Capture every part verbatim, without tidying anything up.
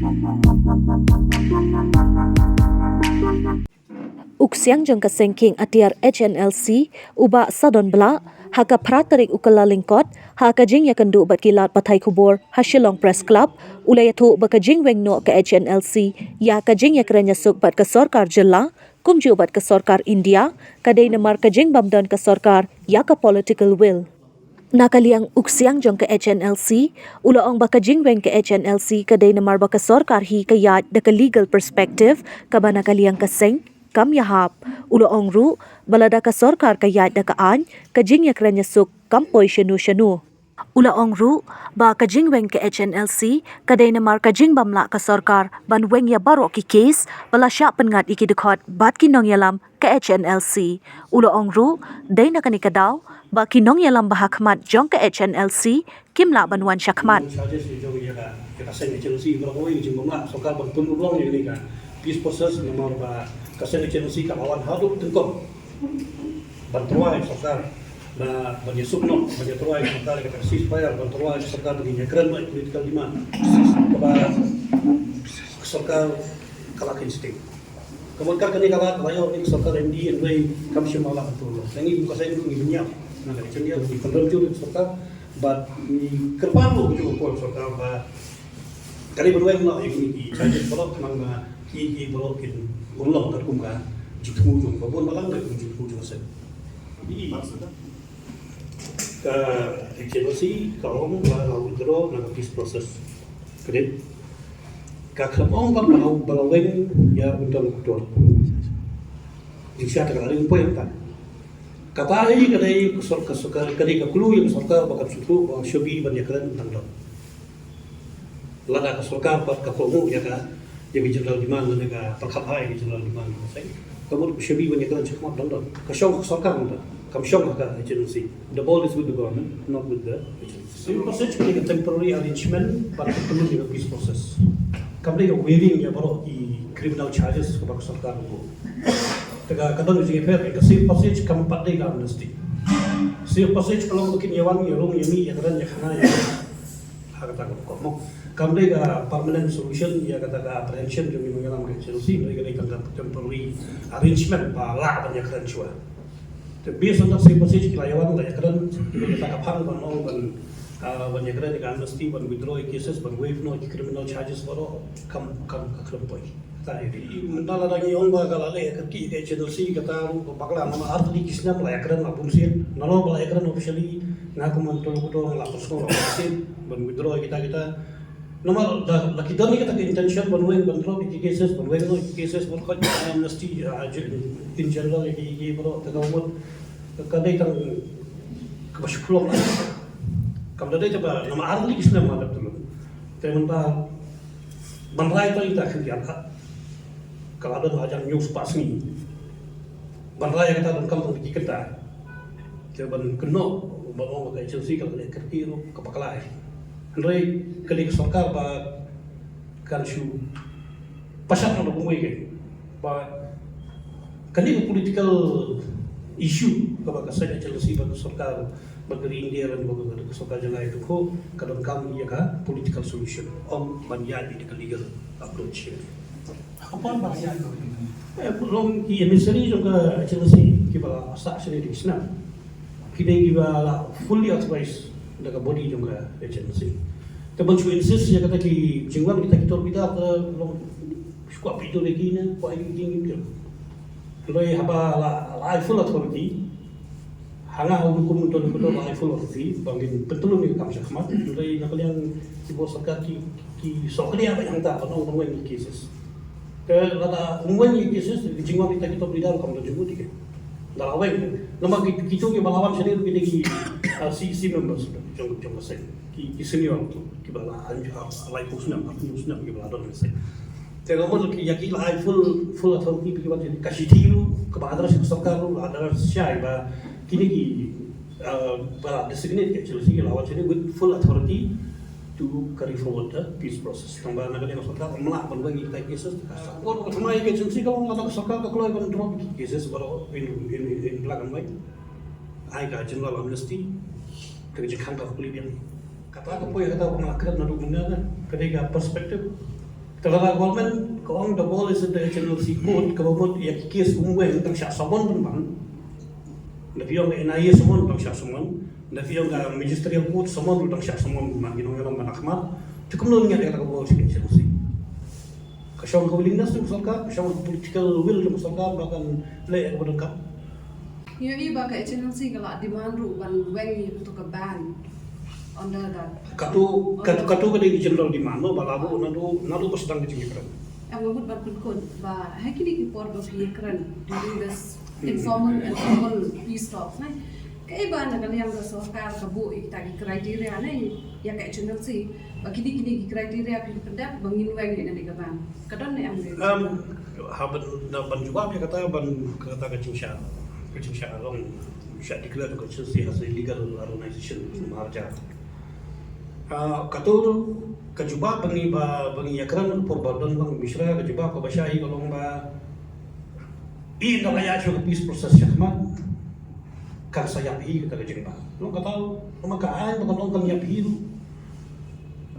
U ksiang jong ka seng khing atiar H N L C, u Bah Sadon Blah, ha ka phra tarik u Kyllalyngkot, ha ka jingïakynduh bad ki lad pathai khubor ha Shillong Press Club, u la ïathuh ba ka jingweng noh ka H N L C ïa ka jingïakren ïasuk bad ka sorkar jylla, kumjuh bad ka sorkar India, ka dei namar ka jingbym don ka sorkar ïa ka political will. Na ka liang u ksiang jong ka H N L C, u la ong ba ka jingweng ka H N L C ka dei namar ba ka sorkar hi ka ïaid da ka legal perspective, kaba na ka liang ka seng kam ïahap. U la ong ruh ba lada ka sorkar ka ïaid da ka aiñ, ka jingïakren ïasuk kam poi shano shano. U la ong ruh ba ka jingweng ka H N L C ka dei namar ka jingbym lah ka sorkar ban weng ïa baroh ki case ba la shah pynngat ïa ki dkhot bad ki nongïalam ka H N L C. U la ong ruh, dei na kane ka daw ba ki nongïalam ba ha khmat jong ka H N L C kim lah ban wan sha khmat. Charges ïa jong ïa ka, ïa ka seng H N L C, ba la weng jingmut sorkar ban pynurlong ïa kane ka peace process, namar ba ka seng H N L C ka la wan haduh tyngkong ban tyrwa ïa sorkar, ba ban ïasuk noh, ban ïatyrwa ïa sorkar ïa ka ceasefire, ban tyrwa ïa sorkar ban ïakren noh ïa political demand. Kaba sorkar ka la kynjah. Ka mut ka kane ka la, ka la ïoh ïa ka sorkar M D N A kam shym la la betul. Ngi kum ka seng ngi bniah na ka jingïa ngi pynrem jur ïa ka sorkar, bad ngi kyrpad ruh ïa ka sorkar ba ka dei ban weng noh ïa kine ki charges baroh khnang ba ki, ki baroh kin urlong katkum ka jingthmu jong ka bun balang, katkum jingthmu jong ka seng. Ka H N L C ka ong ba la withdraw na ka peace process. Ka dei ka khlem ong ba la, ba la weng ïa u interlocutor. Jingshisha te ka la ring poi hangta. Kata hi ka dei ka sor-, ka sor-, ka dei ka clue ïa ka sorkar ba kan sngewthuh ba shwa ban ïakren dang don. Lada ka sorkar pat ka kohnguh ïa ka, ïa ka general demand lane ka pyrkhat bha ïa ka general demand, ka mut ka shwa ban ïakren shakhmat dang don. Ka shong ka sorkar mynta, kam shong ha ka H N L C. The ball is with the government, not with the H N L C. Safe passage ka dei ka temporary arrangement ban pynlong ïa ka peace process. Kam dei ka waiving ïa baroh ki criminal charges kaba ka sorkar ka buh. Te ka, ka don ka jingïapher, ka safe passage kam pat dei ka amnesty. Safe passage ka long ba kin ïa wan, ïa rung, ïa mih, ïa kren, ïa khana, ïa ha kata ka pokok mo. Kam dei ka permanent solution ïa kata ka apprehension jong ki nongïalam ka H N L C, hynrei ka dei tang ka temporary arrangement ba lah ban ïakren shuwa. Te based on that safe passage ki la ïa wan la ïakren, ki la ïa kata ka phang ban ong ban, ah, ban ïakren ïa ka amnesty, ban withdraw ïa cases, ban waive noh ïa ki criminal charges baroh, kam, kam, ka khlem poi. Mynta lada ngi ong ba ka la leh kyrkieh ka H N L C, kata ruh ka bakla, namar ar tylli ki snem la ïakren la bun sien. Nalor ba la ïakren officially, nga kum interlocutor nga la pyrshang la bun sien ban withdraw kita kita. Namar da la ki don kita ka intention ban weng, ban drop ki cases, ban weng ki cases, ban khot amnesty, ah, in general ki, ki baroh, te ka mut ka dei tang kaba shu pynlong. Kam da dei te ba namar ar tylli ki snem ma dep tu. Te mynta ban rai to ita khyndiat ka la don hajan hynñiew spah sngi. Ban rai kata donkam tang ki kynta. Te ban kynnoh ban ong ka agency ka la leh kyrkieh ruh ka bakla. Hynrei ka dei ka sorkar ba kan shu pynshah na kumwei ka ba kane ka political issue kaba ka seng agency bad ka sorkar bad ka ri India lane bad ka sorkar jylla ïa ka, ka donkam ïa ka political solution, ym ban ïaid ïa ka legal approach. Ka por ba ïaid. Eh, long ki emissary jong ka agency kiba la sah shane da ki snem, ki dei kiba la fully authorized da ka body jong ka agency. Te ban shu insist ïa kata ki jingwan kita ki tor bidar, te long shu kwah pyndonkam ïa ki ne, kwah ïa ki ne. Hynrei haba la, la ai full authority, ha nga ha u kum u interlocutor la ai full authority ba ngin pyntlun ïa ka kam shakhmat. Hynrei na ka liang ki bor sorkar ki, ki sngewkhia ba hangta ban ong ban weng ïa ki cases. Te lada ym weng ïa ki cases, ki jingwan kita ki tor bidar kam don jingmut ïa ki. Da la weng. Namar ki, kito kiba la wan shane ruh ki dei ki, ah, C E C members jong, jong ka seng. Ki, ki senior tu, kiba la, ah, laiphew snem, arphew snem kiba la don ha ka seng. Te ka mut ïa ki la ai full, full authority ba ki wan shane. Ka shithi ruh kaba address ka sorkar ruh la address shai ba kine ki, ah, ba la designate ka agency ki la wan shane with full authority to carry forward the peace process. Tang ba na ka liang ka sorkar ym lah ban weng ïa ki cases. Ka support ka thymmai ka agency ka long lada ka sorkar ka kloi ban drop ki cases baroh in, in, in black and white. Ai ka general amnesty. Ka jingkhang ka pule biang. Kata ka poi kata ba nga la kren naduh mynne, ka dei ka perspective. Te lada government ka ong the ball is in the H N L C court, kaba mut ïa ki case kumwei tang shah summon pynban. Da phi ong ka N I A summon tang shah summon. Da phi ong ka magisterial court summon tang shah summon pynban, ki nongïalam ban akhmat. Te kumno ngi ïa ka ball sha H N L C. Ka shong ka willingness jong ka sorkar, ka shong ka political will jong ka sorkar ba kan leh ïa kaba donkam. Ïohi ba ka H N L C ka la demand ruh ban weng ïa kato ka ban. Under the Kato, kato, kato ka dei general demand, no, ba la buh naduh, naduh ba sdang ka jingïakren. Em, nga mut ban pynkut ba ha kine ki por ba phi ïakren during this informal and formal peace talks, ne? Kaei ba na ka liang ka sorkar ka buh ïa kita ki criteria, ne, ïa ka H N L C, ba kine, kine ki criteria phi pyndep ba ngin weng ïa kane ka ban. Ka don ne em? Em, ha ban, da ban jubab ïa kata, ban, kata ka jingshah, ka jingshah long, shah declare ka H N L C as a legal organization, marja. Ah, kato ka jubab ba ngi, ba, ba ngi ïakren por ba don Bang Mishra, ka jubab kaba shai ka long ba, i na la ïa shu ka peace process shakhmat, kan sa ïap hi kata ka jingbam. Long kata, long ka aiñ ba kan long kan ïap hi ruh.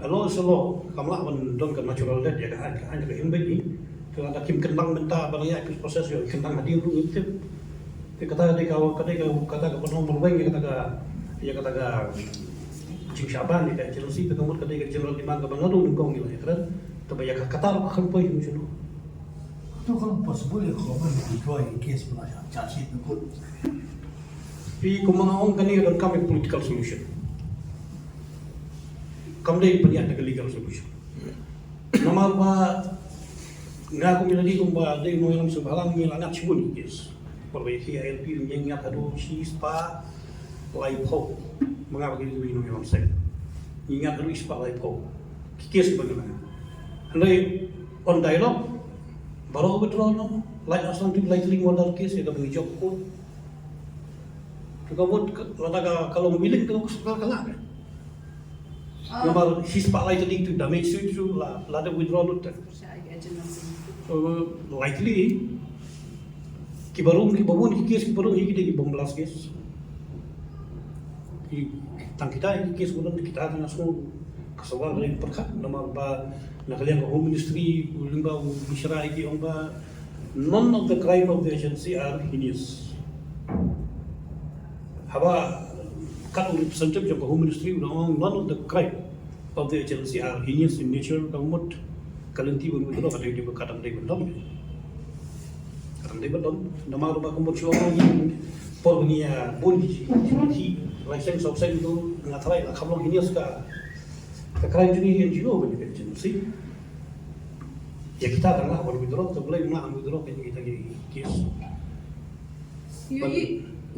Alo selo, kam lah ban don ka natural death ïa ka aiñ, ka aiñ ka im beit hi. Te lada kim kyndang mynta ba la ïa peace process ïoh kyndang hadien ruh ngim tip. Te kata ka dei ka, ka dei ka, kata ka ban ong ban weng ïa kata ka, ïa kata ka jingshah ban ïa ka H N L C, te ka mut ka dei ka general demand kaba naduh nyngkong ngi la ïakren. Te ba ïa ka kata ruh ka khlem poi shano shano. Kato kam possible ïa ka government withdraw ïa ka case ba la shah charge sheet ka court. Phi, kumba nga ong, kane ka donkam ïa political solution. Kam dei pynïaid da ka legal solution. Namar ba nga kum ïa lade kumba dei nongïalam sngewbha lang, ngi la ngat shibun ki case. Por ba ïa ki I L P ngi ngat haduh shispah laiphew. Ma nga ba ki dei nongïalam seng, ngi ngat haduh shispah laiphew ki case ba ngi la ngat. Hynrei on dialogue baroh withdraw noh. Lait na sdang tip lai tylli mo dar case ïa kaba ngi jop court. Te ka mut ka, lada ka, ka long willing, ka long ka sorkar ka lah ka. Ah. Namar shispah lai tylli tu damage tu, tu la, la da withdraw lut te. Shah ïa ka agency. Uh, likely kiba rung, kiba bun ki case kiba rung hi ki dei ki bomb blast case. Ki tang kita ki case ba rung kita tang asngo ka sawal ri pyrkhat namar ba na ka liang ka Home Ministry, u lyngba u Mishra ki ong ba none of the crime of the agency are heinous. Haba kat u representative jong ka Home Ministry u ong none of the crime of the agency are heinous in nature, ka mut ka lynti ban withdraw ka dei, ka dang dei ban don. Ka dang dei ban don. Namar ba ka mut shu ong ngi por ngi ïa bun ki, ki, ki license of seng tu nga tharai la kham long heinous ka, ka crime jong ngi N G O ban ïa ka agency. Ïa kita tang lah ban withdraw, te Blei ma withdraw ka kita ki case. Ban,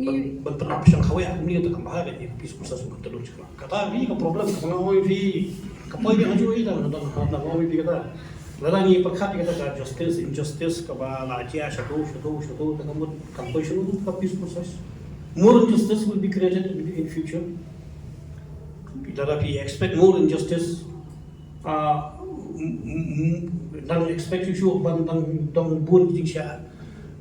ban, ban pynap shang kawei kumne te kam bha ka peace process ban tynjuh shikla. Kata hi ka problem ka nga ong phi, ka poi ka aju ita na dang na ong phi kata. Lada ngi pyrkhat ïa kata ka justice, injustice kaba la jia shato shato shato, te ka mut kam poi shano ka peace process. More injustice will be created in, in future. Lada phi expect more injustice, ah, m-, m-, m-, dang expect shuh shuh ban dang, dang bun ki jingshah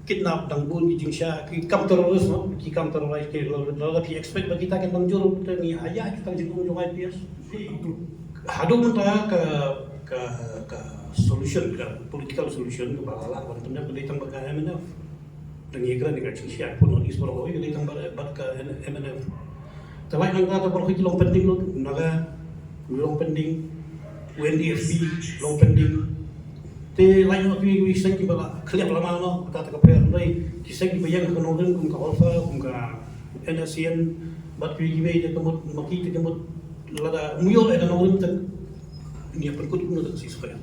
kidnap, dang bun ki jingshah, ki kam terrorist, no, ki kam terrorist, ki la, la, la, ki expect ba kita kin dang jur, te ngi aya kita jingong jong I P S. Haduh mynta ka, ka, ka solution, ka political solution kaba la lah ban pyndep ka dei tang bad ka M N F. Dang ïakren ïa ka jingshah pun North East baroh, ïa ka dei tang bad, bad ka M N F. Te lait nangta te baroh ki long pending lut, u Naga u long pending, u N D F B long pending. Te lait noh kiwei kiwei ki seng kiba la khlieh lama noh, kata te ka pher, hynrei ki seng kiba ïeng ha ka nongrim kum ka Alpha, kum ka N S C N bad kiwei kiwei te ka mut ma ki te ka mut lada ym ïoh ïa ka nongrim te ngi ïa pynkut kumno te ka ceasefire.